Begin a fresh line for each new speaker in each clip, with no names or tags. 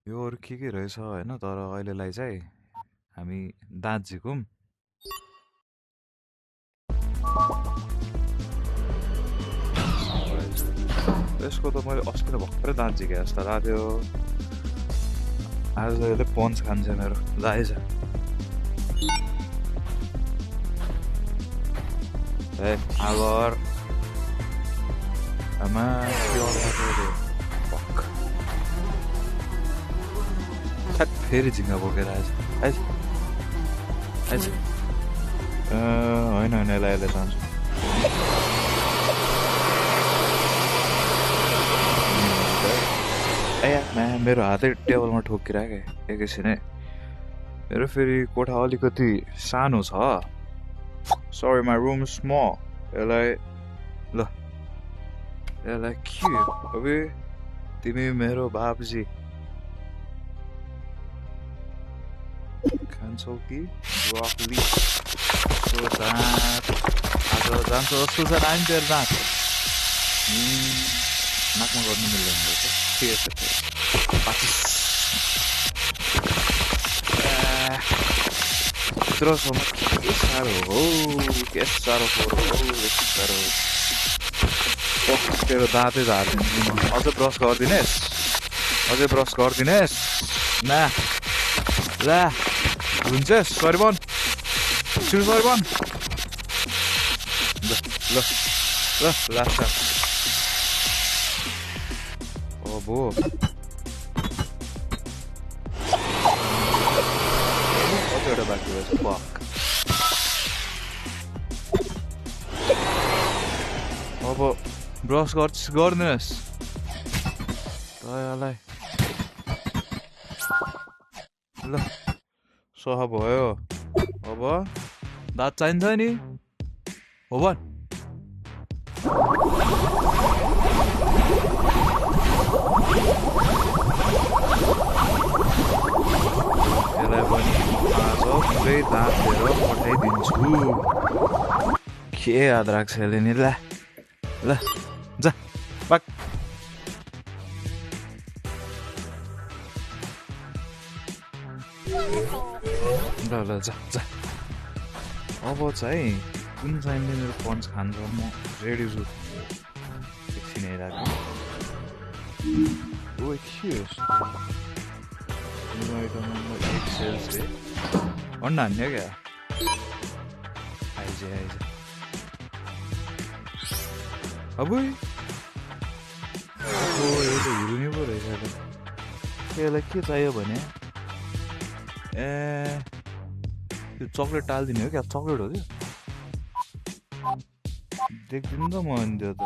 यो अरू के रहेछ होइन तर अहिलेलाई चाहिँ हामी दाँत झिकौँ यसको त मैले अस्ति त भर्खरै दाँत झिके जस्तो लाग्यो आज त यसले पन्च खान्छ मेरो जाएछ ए आगर आमा के गर्नु फक छ्याट फेरि झिङ्गा बोकेर आएछ आएछ आएछ होइन होइन यसलाई यसले जान्छु ए मेरो हातै टेबलमा ठोकिरहेको एकैछिनै मेरो फेरि कोठा अलिकति सानो छ सरी माई रुम स्मल यसलाई ल यसलाई के अबे तिमी मेरो बाबुजी खान्छौ कि ब्रोकली सो दाँत आज जान्छ जस्तो छ नानी तेरो दाँत नाकमा गर्नु मिल्दैन रहेछ ठिकै छ यत्रोसम्म के साह्रो हो के साह्रो यति साह्रो तेरो दाँतै झार्दिनु अझै ब्रस गरिदिनेस् अझै ब्रस गरिदिनेस् ना ला हुन्छस् सरिबन छिटो सरिबन ल ल ल लास्ट अब कतिवटा बाँकी रहेछ फक अब ब्रस गरिदिनुहोस् दयालाई ल सह भयो अब दाँत चाहिन्छ नि हो भन यसलाई पनि आज पुरै दाँत दिएर पठाइदिन्छु के याद राख्छ यसले नि ल ल जा पाक ल ल जा जा अब चाहिँ कुन चाहिँले मेरो पन्च खान्छ म रेडी छु एकछिन हेरेको ओ के आइटम नम्बर 8 सेल्स है अन्डा हान्ने क्या आइज आइज अब यो त हिरो पो रहेछ त यसलाई के चाहियो भने ए त्यो चक्लेट टालिदिने हो क्या चक्लेट हो क्या देख्दिनँ त म अनि त्यो त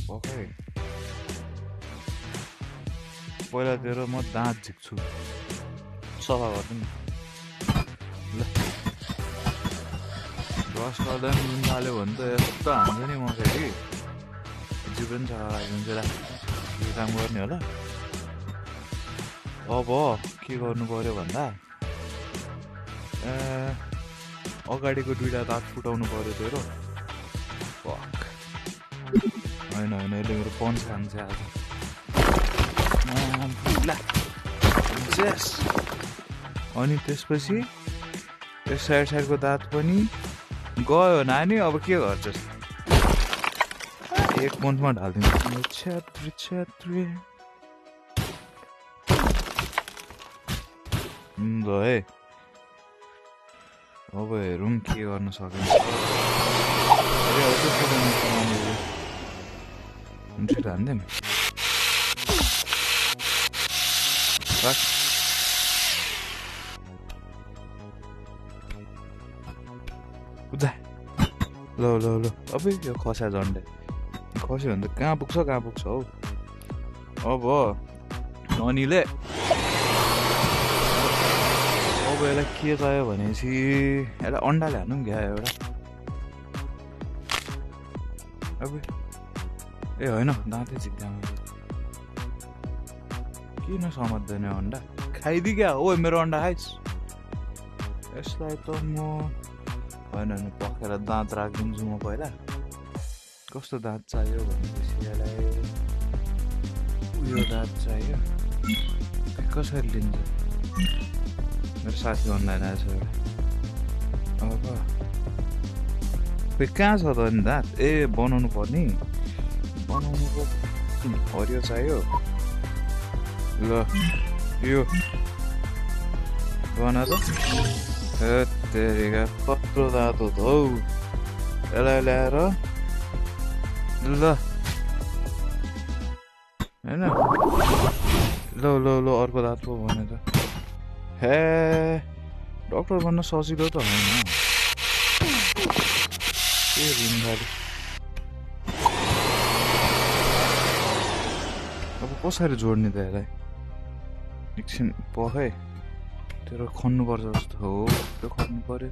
पक्कै पहिला तेरो म दाँत झिक्छु सफा गर्छु नि ल ब्रस गर्दा पनि नुन हाल्यो भने त यस्तो हान्छ नि म फेरि जिउ पनि सफा राखिदिन्छु ला के काम गर्ने होला अब के गर्नु पर्यो भन्दा अगाडिको दुईवटा दाँत फुटाउनु पर्यो तेरो फक होइन होइन यसले मेरो पन्च खान्छ आज अनि त्यसपछि त्यो साइड साइडको दाँत पनि गयो नानी अब के गर्छस् एक पन्चमा ढालिदिनु छ्यात्री छ्यात्री ल है अब हेरौँ के गर्न सकिन्छ छिटो हान्दिउँ ल ल ल अब यो खस्या झन्डै खस्यो भने त कहाँ पुग्छ हौ अब ननीले अब यसलाई के चाहियो भनेपछि यसलाई अन्डाले हान्नु पनि क्या एउटा अब ए होइन दाँतै झिक्दा किन समात्दैन अन्डा खाइदियो क्या ओ मेरो अन्डा खाइस् यसलाई त म होइन पखेर दाँत राखिदिन्छु म पहिला कस्तो दाँत चाहियो भनेपछि यसलाई यो दाँत चाहियो कसरी लिन्छ मेरो साथी अनलाइन आएछ अब कहाँ छ त नि दाँत ए बनाउनु पर्ने बनाउनुको हरियो चाहियो ल यो बना त तेरिका कत्रो दाँत हो त हौ यसलाई ल्याएर ल होइन ल ल ल अर्को दाँत पो भने त हे डक्टर भन्न सजिलो त होइन के खालि अब कसरी जोड्ने त यसलाई एकछिन है तेरो खन्नुपर्छ जस्तो हो त्यो खन्नु पर्यो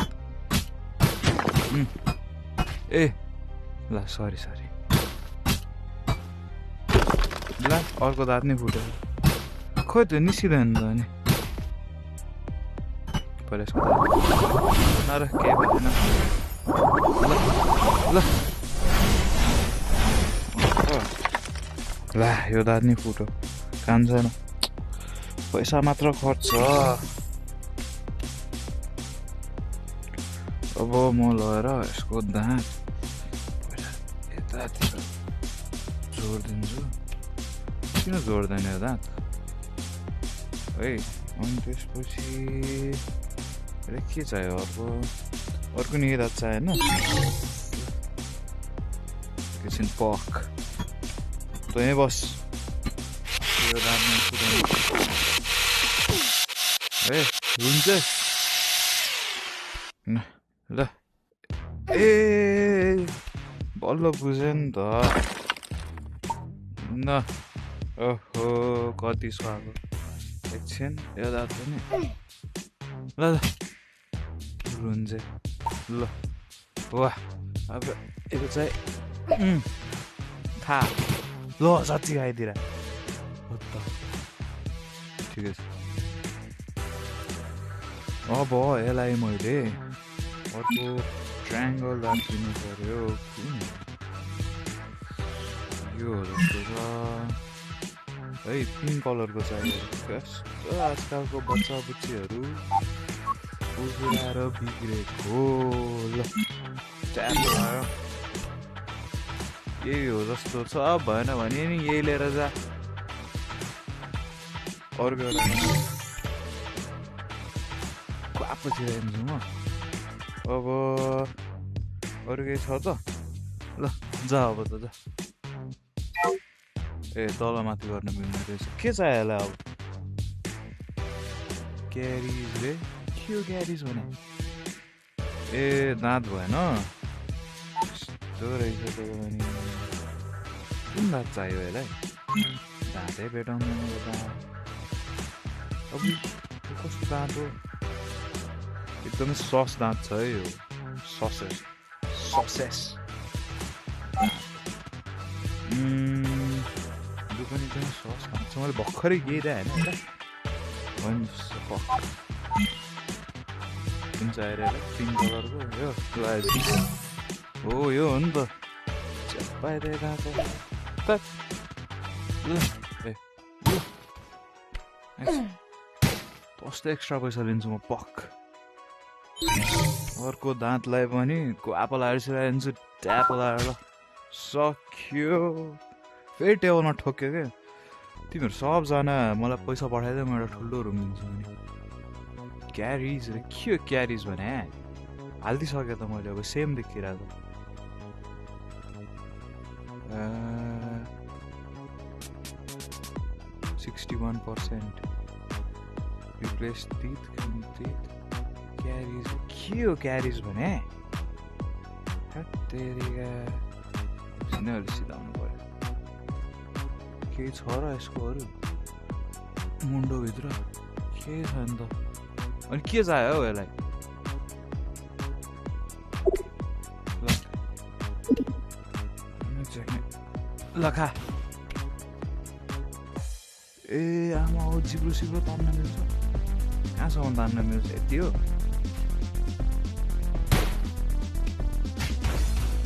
ए ल सरी ल अर्को दाँत नै फुट्यो खोइ त्यो निस्किँदैन त अनि पहिला यसको नर केही भएन ल ला यो दाँत नै फुट्यो काम छैन पैसा मात्र खर्च अब म लगेर यसको दाँत यतातिर जोडिदिन्छु किन जोड्दैन यो दाँत है अनि त्यसपछि के चाहियो अर्को नि दाँत चाहिएन एकछिन पक त यहीँ बस यो दाँत ए हुन्छ ल ए बल्ल बुझेँ नि त न ओहो कति स्वागत एकछिन यो दाँत पनि ल हुन्छ ल वाह अब यो चाहिँ खा ल साँच्ची खाइदिएर ठिकै छ अब यसलाई मैले अर्को ट्रायङ्गल दाँत दिनु पर्यो यो जस्तो छ है पिङ्क कलरको चाहियो कस्तो आजकलको बच्चा बुच्चीहरू उब्राएर बिग्रेको ल ट्याप भयो यही हो जस्तो छ भएन भने नि यही लिएर जा अर्को एउटा क्वापो छिराइदिन्छु म अब अरू केही छ त ल जा अब त जा ए तल माथि गर्न मिल्ने रहेछ के चाहियो यसलाई अब क्यारिज रे के हो क्यारिज भने ए दाँत भएन यस्तो रहेछ त अनि कुन दाँत चाहियो यसलाई दाँतै भेटाउनु अब कस्तो दाँत हो एकदमै सस दाँत छ है यो ससेस यो पनि एकदमै सस दाँत छ मैले भर्खरै गइरहेँ होइन कुन चाहिँ आएर पिङ्क कलरको यो हो यो हो नि त चपाइदिएको कस्तो एक्स्ट्रा पैसा लिन्छु म पक अर्को दाँतलाई पनि क्वापो लगाएर सिलाइदिन्छु ट्याप लगाएर सक्यो फेरि टेबलमा ठोक्यो क्या तिमीहरू सबजना मलाई पैसा पठाइदियो म एउटा ठुलो रुम दिन्छु भने क्यारिज रे के हो क्यारिज भने हालिदिइसकेँ त मैले अब सेम देखिरहेको 61% replace teeth carries के हो क्यारिज भने तेरिका सिनेहरु सिधाउनु पर्यो केही छ र यसको अरु मुन्डो भित्र के छ नि त अनि के चाहियो हौ यसलाई ल खा ए आमा हो जिब्रो सिब्रो तान्न मिल्छ कहाँसम्म तान्न मिल्छ यति हो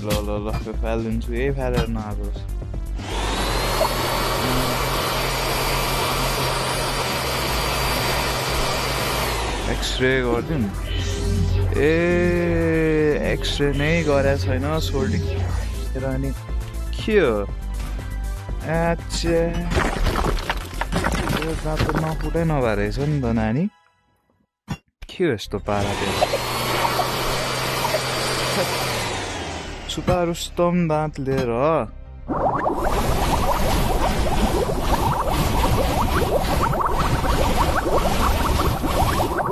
ल ल ल फालिदिन्छु यही फालेर नआएको एक्सरे गरिदिउँ ए एक्सरे नै गरेको छैन सोल्टी र अनि के हो अच्छा यो दाँत त नफुटै नभए रहेछ नि त नानी के हो यस्तो पारा त्यो छुपा रुस्तम दाँत लिएर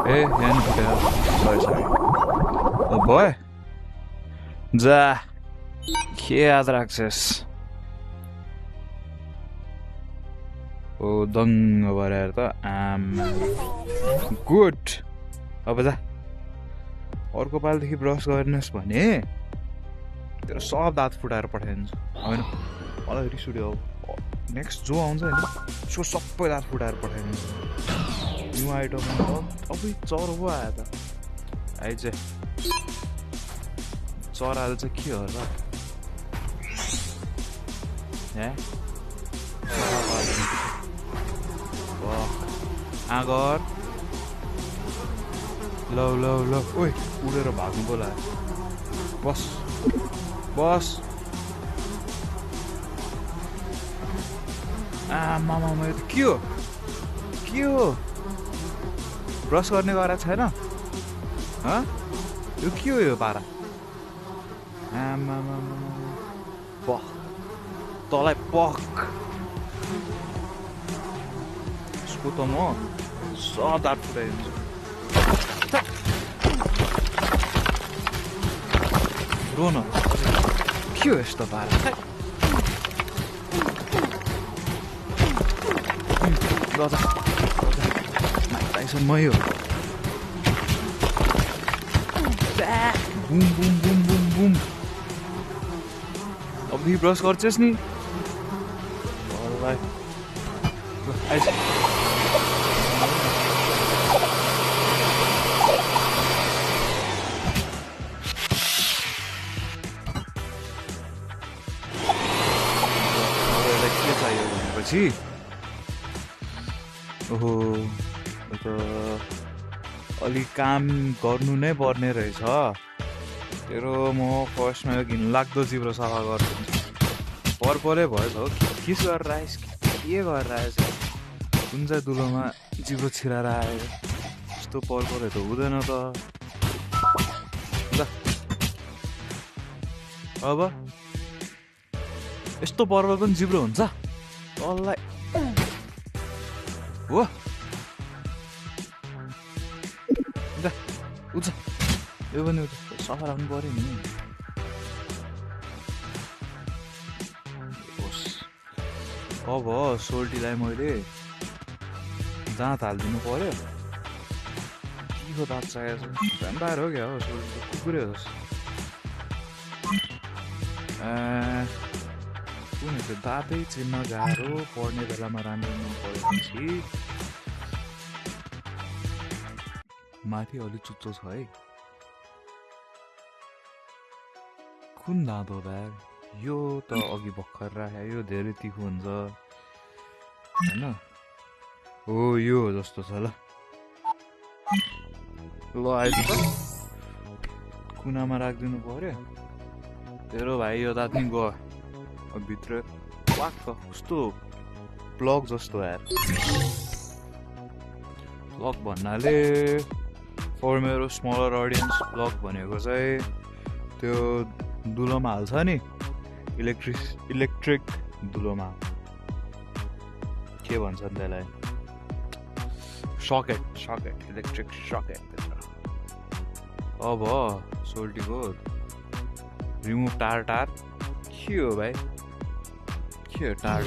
ए यहाँ फुट्यो सरी ओ भयो जा के याद राख्छस् ओ दङ्ग भएर त आमा गुड अब जा अर्को पालिदेखि ब्रस गर्नुहोस् भने तेरो सब दाँत फुटाएर पठाइदिन्छु होइन मलाई रिस उठ्यो अब नेक्स्ट जो आउँछ होइन उसको सबै दाँत फुटाएर पठाइदिन्छु न्यू आइटम अबै चरो पो आयो त आइज चराले चाहिँ के हो र आगर लौ लौ लौ ओइ उडेर भाग्नु बोला बस बस आमामा यो त के हो ब्रस गर्ने गरेको छैन यो के हो यो पारा आमामा पख तँलाई पख उसको त म सब दाँत फुटाइदिन्छु रोन के हो यस्तो पारा मै हो boom boom boom boom boom अब ब्रस गर्छस् नि के चाहियो भनेपछि ओहो त अलि काम गर्नु नै पर्ने रहेछ तेरो म फर्स्टमा यो घिनलाग्दो जिब्रो सफा गरिदिन्छु पर्परै भएछ हो किस गरेर आएस् के गरेर आएछ कुन चाहिँ दुलोमा जिब्रो छिराएर आयो यस्तो पर्परै त हुँदैन त अब यस्तो पर्पर पनि जिब्रो हुन्छ तँलाई हो उठ यो पनि उठ सफा राख्नु पर्यो नि अब सोल्टीलाई मैले दाँत हालिदिनु पर्यो के को दाँत चाहिएको छ भ्याम्पायर हो क्या हो सोल्टी कुकुरै हो जस्तो कुन त्यो दाँतै चिन्न गाह्रो पढ्ने बेलामा राम्रो नपढेपछि माथि अलि चुच्चो छ है कुन दाँत हो ब्याग यो त अघि भर्खर राख्यो यो धेरै तिखो हुन्छ होइन हो यो जस्तो छ ल आइज त कुनामा राखिदिनु पर्यो तेरो भाइ यो दाँत नि गयो भित्र वाक्क कस्तो प्लग जस्तो आएर प्लग भन्नाले फर मेरो स्मलर अडियन्स प्लग भनेको चाहिँ त्यो दुलोमा हाल्छ नि इलेक्ट्रिक दुलोमा के भन्छन् त्यसलाई सकेट इलेक्ट्रिक सकेट अब सोल्टीको रिमुभ टार के हो भाइ के हो टार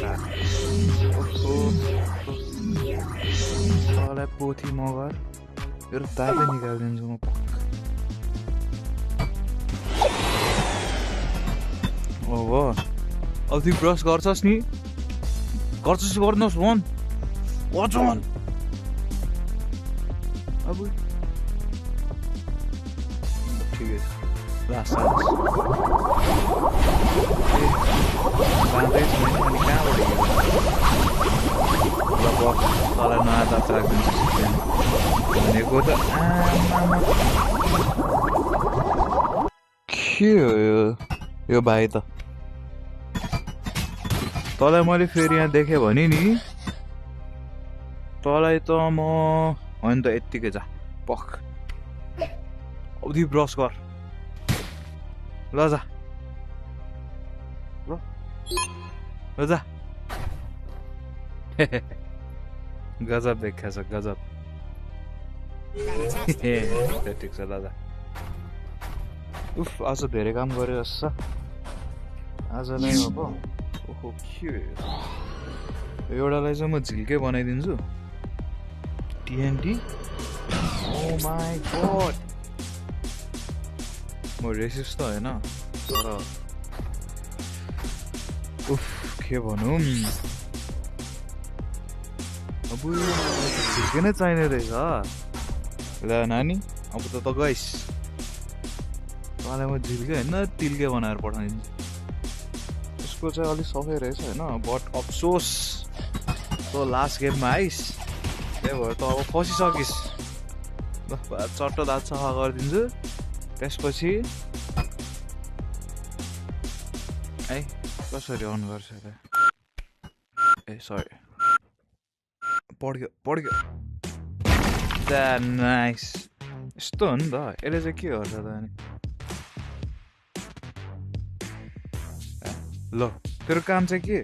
तँलाई पोथी मगर यो दाँतै निकालिदिन्छु म अब तिमी ब्रस गर्छस् नि गर्नुहोस् भन भन अब ठिकै छ लास्ट दाँतै छैन अनि कहाँबाट तँलाई नयाँ दाँत राखिदिन्छु सिक्दैन भनेको त आमामा के हो यो भाइ त तँलाई मैले फेरि यहाँ देखेँ भने नि तँलाई त म होइन त यत्तिकै जा पख औधी ब्रस गर ल जा ल जा गजब देखा छ गजब ठिक छ ल जा उफ आज धेरै काम गरे जस्तो आज नै अब ओहो के एउटालाई चाहिँ म झिल्के बनाइदिन्छु टिएनटी ओ माई गॉड म रेसिस्ट त होइन तर उफ के भनौँ अब झिल्के नै चाहिने रहेछ ल नानी अब त गइस तँलाई म झिल्के होइन तिल्के बनाएर पठाइदिन्छु यसको चाहिँ अलिक सफै रहेछ होइन बट अफसोस तँ लास्ट गेममा आइस त्यही भएर त अब फसिसकिस् ल चट्ट दाँत सफा गरिदिन्छु त्यसपछि है कसरी अन गर्छ त ए सरी पड्क्यो द्या नाइस यस्तो हो नि त यसले चाहिँ के गर्छ त अनि ल तेरो काम चाहिँ के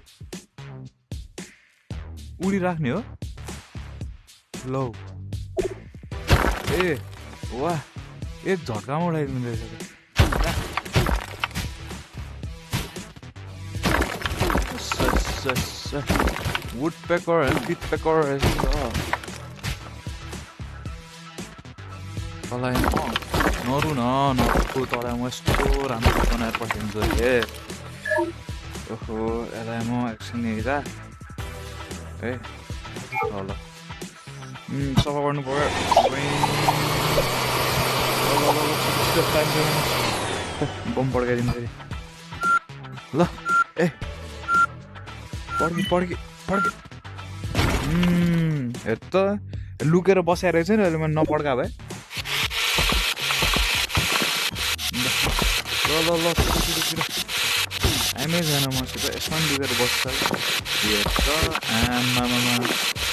उडिराख्ने हो लौ ए वाह एक झट्कामा उडाइदिनु रहेछ वुड पेकर पिट पेकर रहेछ तँलाई नरु न नरुको तँलाई म यस्तो राम्रो बनाएर पठाइदिन्छु हे ओहो यसलाई म एकछिन हेरा है ल सफा गर्नु पर्यो बम पड्काइदिनु फेरि ल ए पड्क्यो हेर त लुकेर बसाएर रहेछ नि अहिले मैले नपड्का भए ल आइमै छैन मसित यसमा पनि लुकेर बस्छ हेर त आमामा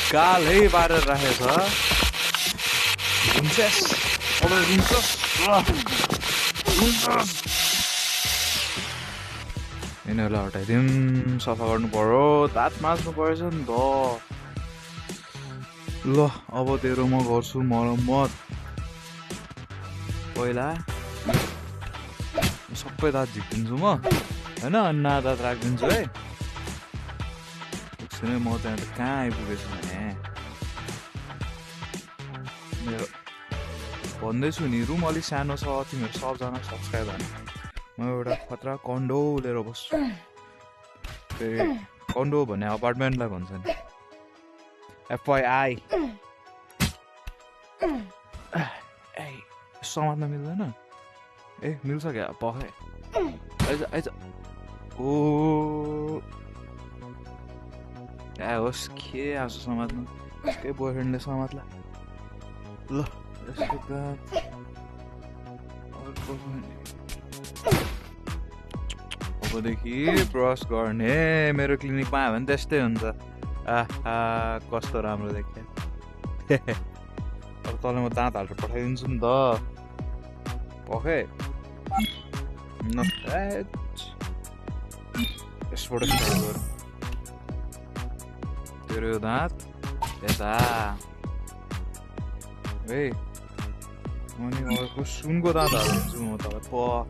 कालै पारेर राखेछ हुन्छस् अब रुन्छस् यिनीहरूलाई हटाइदिउँ सफा गर्नु पर्यो दाँत माझ्नु परेछ नि त ल अब तेरो म गर्छु मरम्मत पहिला सबै दाँत झिक्दिन्छु म होइन नयाँ दाँत राखिदिन्छु है एकछिन म त्यहाँ त कहाँ आइपुगेछु भने मेरो भन्दैछु नि रुम अलिक सानो छ तिमीहरू सबजना सब्सक्राइब गर्न म एउटा खतरा कन्डो लिएर बस्छु फेरि कन्डो भन्ने अपार्टमेन्टलाई भन्छ नि एफआइआई समात्न मिल्दैन ए मिल्छ क्या पखे आइज ओ ए होस् के आएको समात्नु केही बोयफ्रेन्डले समात्ला ल यसको अबदेखि ब्रस गर्ने मेरो क्लिनिकमा आयो भने त्यस्तै हुन्छ आहा कस्तो राम्रो देख्यो अब तँलाई म दाँत हालेर पठाइदिन्छु नि त पखे यसबाट स्टार्ट गर तेरो यो दाँत यता है अनि अर्को सुनको दाँत हालिदिन्छु म तपाईँ पक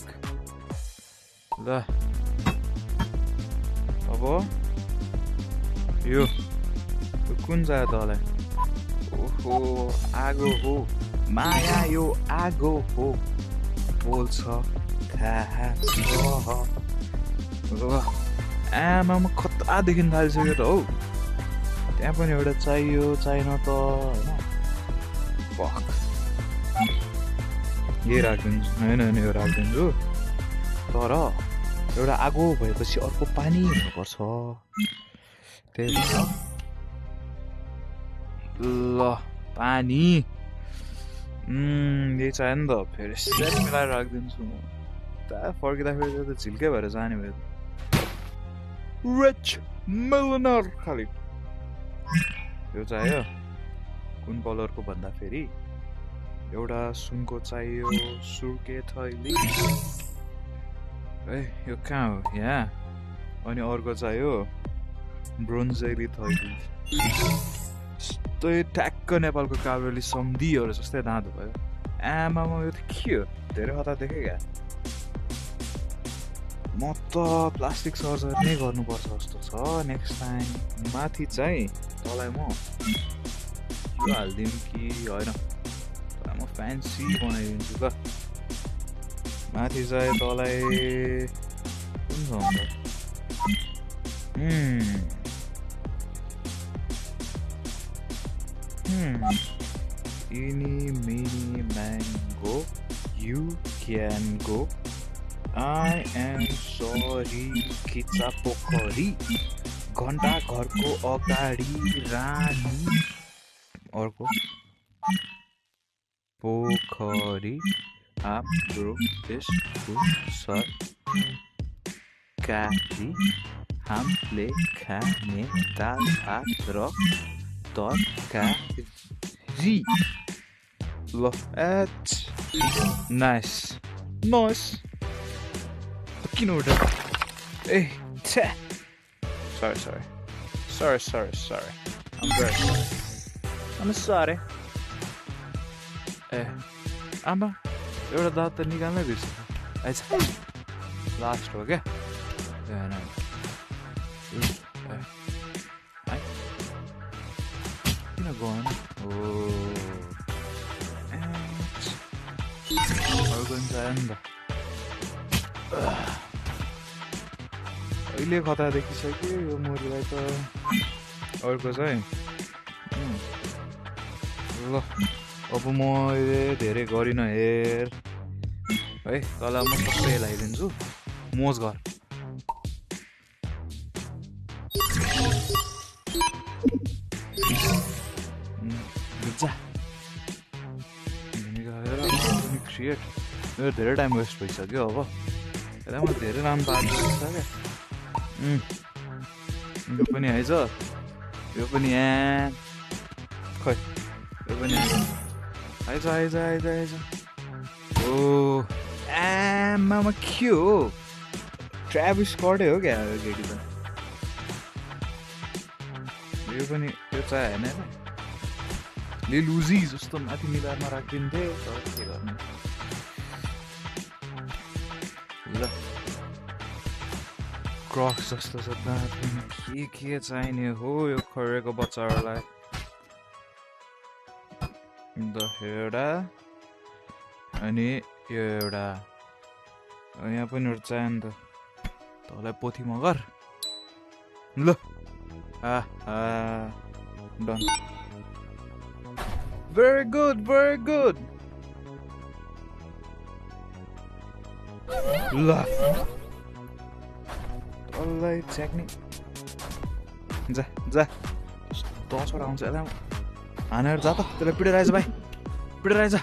ल अब यो कुन चाहियो तँलाई ओहो आगो हो माया यो आगो हो बोल्छ आमामा खतरा देखिन थालिसक्यो त हौ त्यहाँ पनि एउटा चाहियो चाहिन त होइन पक यही राखिदिन्छु होइन यो राखिदिन्छु तर एउटा आगो भएपछि अर्को पानी हुनुपर्छ त्यही भएर ल पानी यही चाहियो नि त फेरि सेट मिलाएर राखिदिन्छु म फर्किँदाखेरि त झिल्कै भएर जाने भयो रिच मिलियनर खालि यो चाहियो कुन कलरको भन्दाखेरि एउटा सुनको चाहियो सुर्के थैली ए यो कहाँ हो यहाँ अनि अर्को चाहियो ब्रोन्जेली थैली त्यही ठ्याक्क नेपालको काभ्रेली सम्धिहरू जस्तै दाँतो भयो आमामा यो त के हो धेरै हतार देखेँ क्या म त प्लास्टिक सर्जरी नै गर्नुपर्छ जस्तो छ नेक्स्ट टाइम माथि चाहिँ तँलाई म यो हालिदिउँ कि होइन तँलाई म फ्यान्सी बनाइदिन्छु ल माथि चाहिँ तँलाई कुन छ Eeny, meeny, mango, you can go. I am sorry, खिचा पोखरी घन्टा घरको अगाडि रानी अर्को पोखरी हाम्रो देशको सरकारी हामीले खाने दाल भात र तरकारी ल एट नाइस नाइस किन उठ्यो ए छ्या sorry I'm very sorry I'm sorry ए आमा एउटा दाँत त निकाल्नै बिर्सेँ आइज लास्ट हो क्या किन गएन ओ अर्को नि चाहियो नि त अहिले खतरा देखिसक्यो यो मुरलीलाई त अर्को चाहिँ ल अब म धेरै गरिनँ हेर है तँलाई म सबै लगाइदिन्छु मोज घर क्रिएट मेरो धेरै टाइम वेस्ट भइसक्यो अब यसलाई म धेरै राम्रो पार्दैछ क्या यो पनि आइज यो पनि यहाँ खै यो पनि आइज ओ आमामा के हो ट्राभिस स्कटै हो क्या यो केटी त यो पनि यो चाहिँ होइन लिलुजी जस्तो माथि मिलारमा राखिदिन्थे तर के गर्ने ल क्रक्स जस्तो छ दाँत पनि के चाहिने हो यो खरेको बच्चाहरूलाई एउटा अनि यो एउटा यहाँ पनि एउटा चाहियो नि त तँलाई पोथी मगर ल डन very good ल तँलाई छ्याक्ने जा 10 आउँछ यसलाई हानेर जा त त्यसलाई पिडेर आइज भाइ पिडेर आइज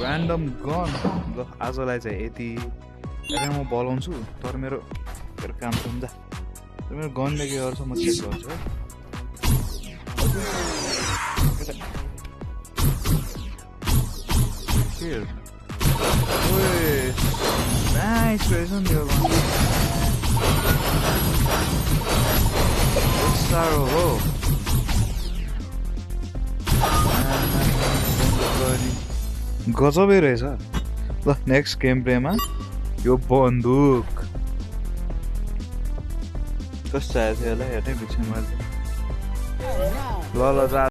ऱ्यान्डम गन ल आजलाई चाहिँ यति यसलाई म बोलाउँछु तर मेरो काम छ नि मेरो गनले के गर्छ म चेक गर्छु है नाइस रहेछ नि यो साह्रो हो गजबै रहेछ ल नेक्स्ट गेम प्लेमा यो बन्दुक कस्तो आएको थियो होला हेर्नै बिर्सेँ मैले ल जा